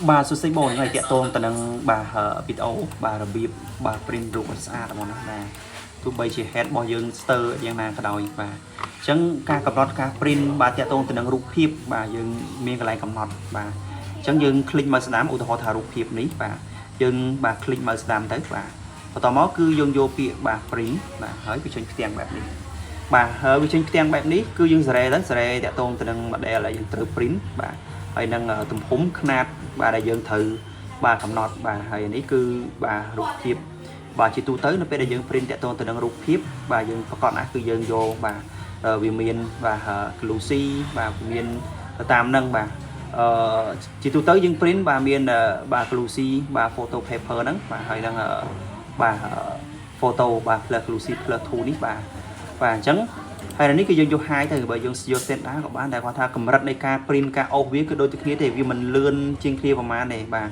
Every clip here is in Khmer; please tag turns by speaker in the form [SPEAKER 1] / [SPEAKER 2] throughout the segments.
[SPEAKER 1] បាទសួស្តីបងថ្ងៃតាក់ទងទៅនឹងបាទវីដេអូបាទរបៀបបាទ print រូបឲ្យស្អាតហ្មងណាបាទទោះបីជា head របស់យើងស្ទើរយ៉ាងណាក៏ដោយបាទអញ្ចឹងការកំណត់ការ print បាទតាក់ទងទៅនឹងរូបភាពបាទយើងមានកន្លែងកំណត់បាទអញ្ចឹងយើង click មកស្ដាំឧទាហរណ៍ថារូបភាពនេះបាទយើងបាទ click មកស្ដាំទៅបាទបន្តមកគឺយើងយកពាក្យបាទ print បាទហើយវាចេញផ្ទាំងបែបនេះបាទហើយវាចេញផ្ទាំងបែបនេះគឺយើងសេរីទៅសេរីតាក់ទងទៅនឹង model ដែលយើងត្រូវ print បាទហើយនឹងទំហំខ្នាតបាទដែលយើងត្រូវបាទកំណត់បាទហើយនេះគឺបាទរូបភាពបាទជាទូទៅនៅពេលដែលយើង print តាក់ទងទៅនឹងរូបភាពបាទយើងប្រកាសណាស់គឺយើងយកបាទវាមានបាទ glossy បាទមានតាមនឹងបាទអឺជាទូទៅយើង print បាទមានបាទ glossy បាទ photo paper ហ្នឹងបាទហើយនឹងបាទ photo បាទ plus glossy plus 2នេះបាទបាទអញ្ចឹងហើយនេះគឺយើងយក high ទៅបើយើងយក standard ក៏បានតែគាត់ថាកម្រិតនៃការ print ការអូសវាគឺដូចតែគ្នាទេវាមិនលឿនជាងគ្នាប្រហែលទេបាទ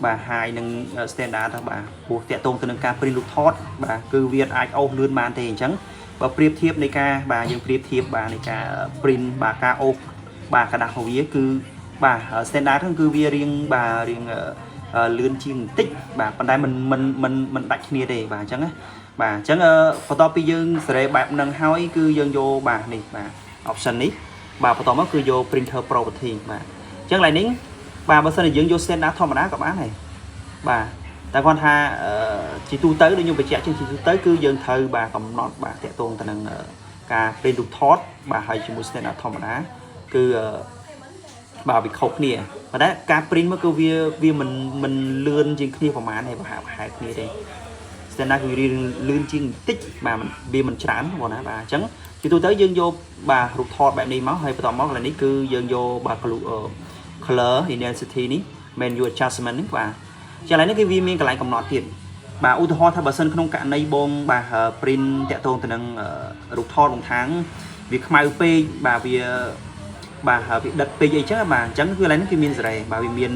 [SPEAKER 1] បាទ high និង standard ទៅបាទព្រោះតាក់ទងទៅនឹងការ print រូបថតបាទគឺវាអាចអូសលឿនបានទេអញ្ចឹងបើប្រៀបធៀបនៃការបាទយើងប្រៀបធៀបបាទនៃការ print បាទការអូសបាទក្រដាសរបស់វាគឺបាទ standard ហ្នឹងគឺវារៀងបាទរៀងលឿនជាងបន្តិចបាទប៉ុន្តែមិនមិនមិនមិនដាច់គ្នាទេបាទអញ្ចឹងណាបាទអញ្ចឹងបន្ទាប់ពីយើងសេរីបែបហ្នឹងហើយគឺយើងយកបាទនេះបាទ option នេះបាទបន្ទាប់មកគឺយក printer property បាទអញ្ចឹងឡើយនេះបាទបើសិនជាយើងយក standard ធម្មតាក៏បានដែរបាទតែគាត់ថាជាទូទៅដូចខ្ញុំបញ្ជាក់ជាទូទៅគឺយើងត្រូវបាទកំណត់បាទតាក់ទងទៅនឹងការ print រូបថតបាទហើយជាមួយ standard ធម្មតាគឺបាទវាខុសគ្នាប៉ុន្តែការ print មកគឺវាវាមិនមិនលឿនជាងគ្នាប្រហែលទេប្រហាក់ប្រហែលគ្នាទេ standard គឺរៀងលឿនជាងបន្តិចបាទវាមិនច្រើនបងណាបាទអញ្ចឹងជាទូទៅយើងយកបាទរូបថតបែបនេះមកហើយបន្តមកកន្លែងនេះគឺយើងយកបាទ color intensity នេះ manual adjustment ហ្នឹងបាទចឹងឥឡូវនេះគឺវាមានកន្លែងកំណត់ទៀតបាទឧទាហរណ៍ថាបើសិនក្នុងករណីបងបាទ print តាក់ទងទៅនឹងរូបថតបងខាងវាខ្មៅពេកបាទវាបាទវាដិតពេកអីចឹងបាទអញ្ចឹងគឺកន្លែងនេះគឺមានសេរីបាទវាមាន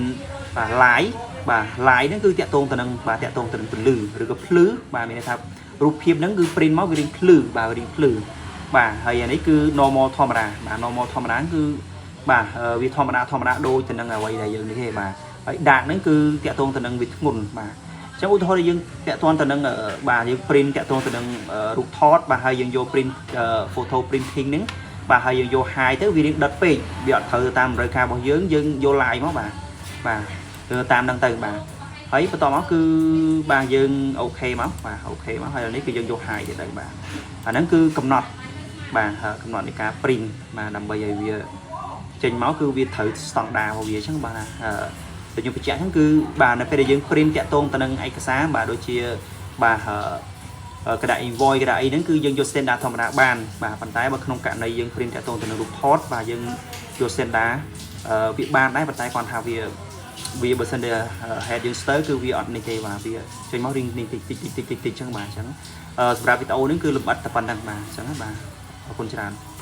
[SPEAKER 1] បាទ light បាទ light ហ្នឹងគឺតាក់ទងទៅនឹងបាទតាក់ទងទៅនឹងពន្លឺឬក៏ភ្លឺបាទមានន័យថារូបភាពហ្នឹងគឺ print មកវារៀងភ្លឺបាទវារៀងភ្លឺបាទហើយអានេះគឺ normal ធម្មតាបាទ normal ធម្មតាគឺបាទវាធម្មតាធម្មតាដូចទៅនឹងអ្វីដែលយើងនេះទេបាទហើយ dark ហ្នឹងគឺតាក់ទងទៅនឹងវាធ្ងន់បាទអញ្ចឹងឧទាហរណ៍យើងតាក់ទងទៅនឹងបាទយើង print តាក់ទងទៅនឹងរូបថតបាទហើយយើងយក print photo printing ហ្នឹងបាទហើយយើងយក high ទៅវារៀងដិតពេកវាអត់ត្រូវតាមតម្រូវការរបស់យើងយើងយក light មកបាទបាទទៅតាមហ្នឹងទៅបាទហើយបន្តមកគឺបាទយើង OK មកបាទ OK មកហើយនេះគឺយើងយក high ទៀតទៅបាទអាហ្នឹងគឺកំណត់បាទកំណត់នៃការ print បាទដើម្បីឲ្យវាចេញមកគឺវាត្រូវស្តង់ដាររបស់វាអញ្ចឹងបាទអឺដូចខ្ញុំបញ្ជាក់ហ្នឹងគឺបាទនៅពេលដែលយើង print តាក់ទងទៅនឹងឯកសារបាទដូចជាបាទក្រដាស invoice ក្រដាសអីហ្នឹងគឺយើងយក standard ធម្មតាបានបាទប៉ុន្តែបើក្នុងករណីយើង print តាក់ទងទៅនឹងរូបថតបាទយើងយក standard វាបានដែរប៉ុន្តែគាត់ថាវាវាបើសិនជា head យើងស្ទើគឺវាអត់នេះទេបាទវាចេញមករៀងនេះតិចតិចតិចតិចតិចចឹងបាទអញ្ចឹងសម្រាប់វីដេអូនេះគឺលម្អិតតែប៉ុណ្្នឹងបាទអញ្ចឹងបាទអរគុណច្រើន។